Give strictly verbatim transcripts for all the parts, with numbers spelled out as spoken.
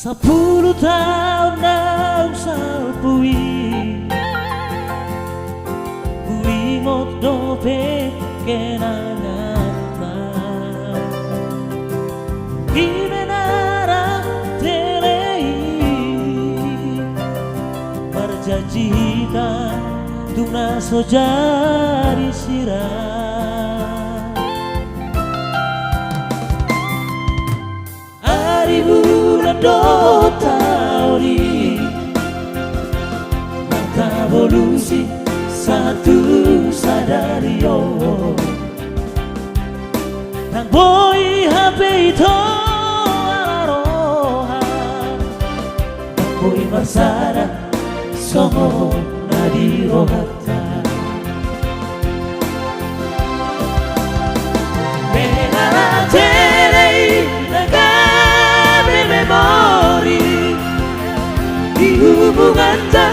Sampulu taon naung salpu i, huingot dope kenanganna. I menara tele i, marjanji hita tung na so jadi sirang. Ari bulan do taon i, martabolusi sahat tu sadari on. Ndang boi hape ito ala roha, ndang boi marsada songon na di roha. Menara tele i na gabe memori di hubunganta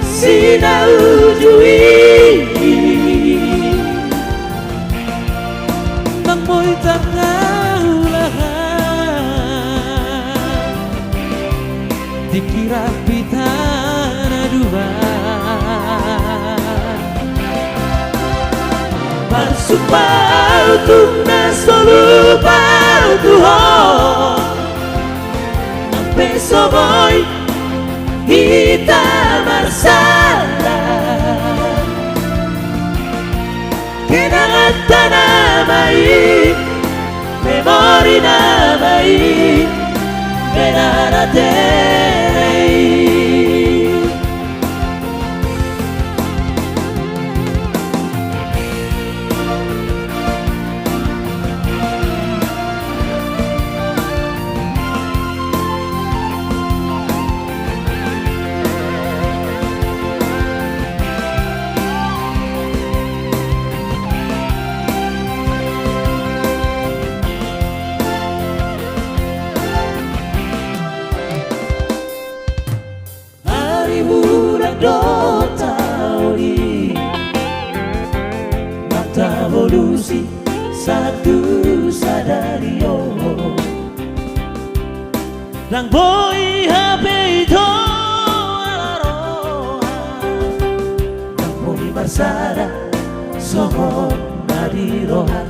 si na uju i. Ndang boi tarngau lahan tingki rap hita na dua. Marsumpah au tung na so lupa au tu ho, nang pe so boi hita marsada. Kenanganta nama i, memori nama i, menara tele i. Ari bulan do taon i, martabolusi sahat tu sadari on. Ndang boi hape ito ala roha, ndang boi marsada songon na di roha.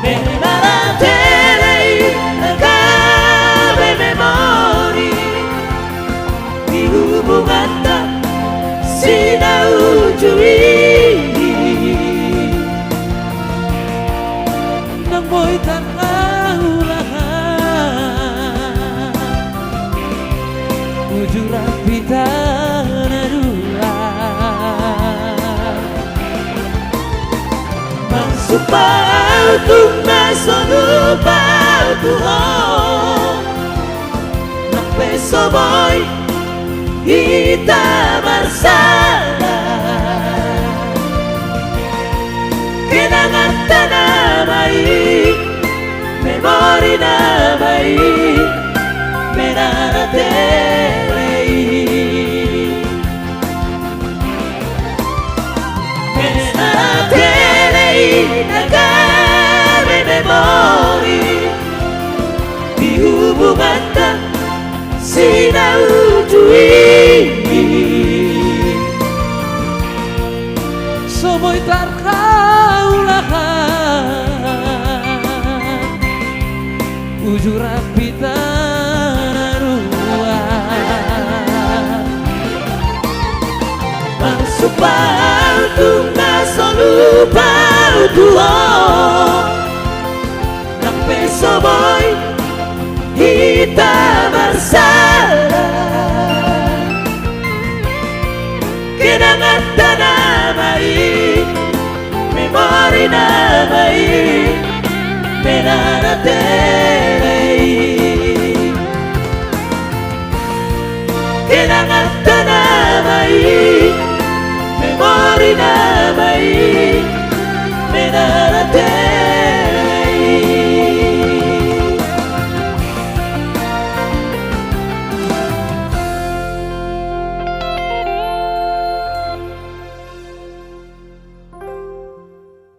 Menara tele i na gabe memori di hubunganta si na uju i. Ndang boi tarngau lahan uju rap hita na dua. Marsumpah au tung na so lupa au tu ho, nang pe so boi hita marsada. Kenanganta nama i, memori nama i, menara tele i. Menara tele i na gabe memori di hubunganta si na uju i. So boi tarngau lahan uju rap hita na dua. Marsumpah au tung na so lupa au tu ho, nang pe so boi hita marsada. Kenanganta nama i, memori nama i, menara tele